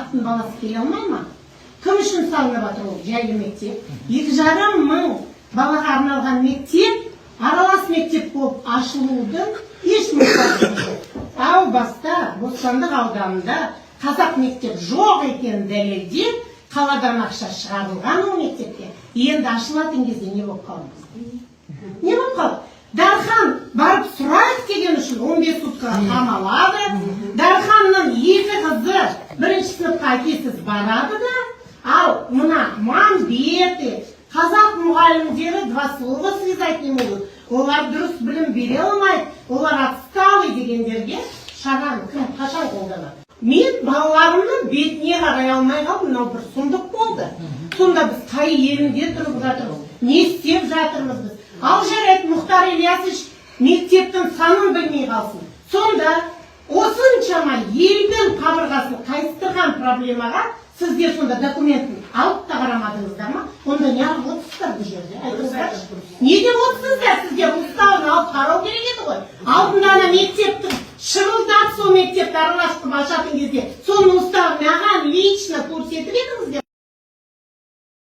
Қазақтың баласы келе алмай ма? Кім үшін салынып жатыр ол жайлы мектеп? 2,5 мың балаға арналған мектеп аралас мектеп болып ашылудың еш мұқтаждығы жоқ. Әу баста Бостандық ауданында қазақ мектеп жоқ екенін дәлелдеп, қаладан ақша шығарылған ол мектепке. Енді ашылатын кезде не болып қалды? Не болып қалды? Дархан барып сұрайық деген үшін 15 суткаға қамалады. Дарханның екі қызы бірінші сыныпқа әкесіз барады да, ал мына Мамбеты, қазақ мұғалімдері два слова связать не могут, олар дұрыс білім бере алмайды, олар отсталый дегендерге шараны кім, қашан қолданады? Мен балаларымның бетіне қарай алмай қалдым. Мынау бір сұмдық болды. Сонда біз қай елінде тұрып жатырмыз, не істеп жатырмыз біз? Ал жарайды, Мұхтар Ильясович мектептің санын білмей қалсын. Сонда осыншама елдің қабырғасын қайыстырған проблемаға сіздер сонда документін алып та қарамадыңыздар ма? Онда неғып отырсыздар бұл жерде, айтыңыздаршы, не деп отырсыздар? Сіздер уставын алып қарау керек еді ғой. Алдында ана мектептің шырылдап, сол мектепті аралас қылып ашатын.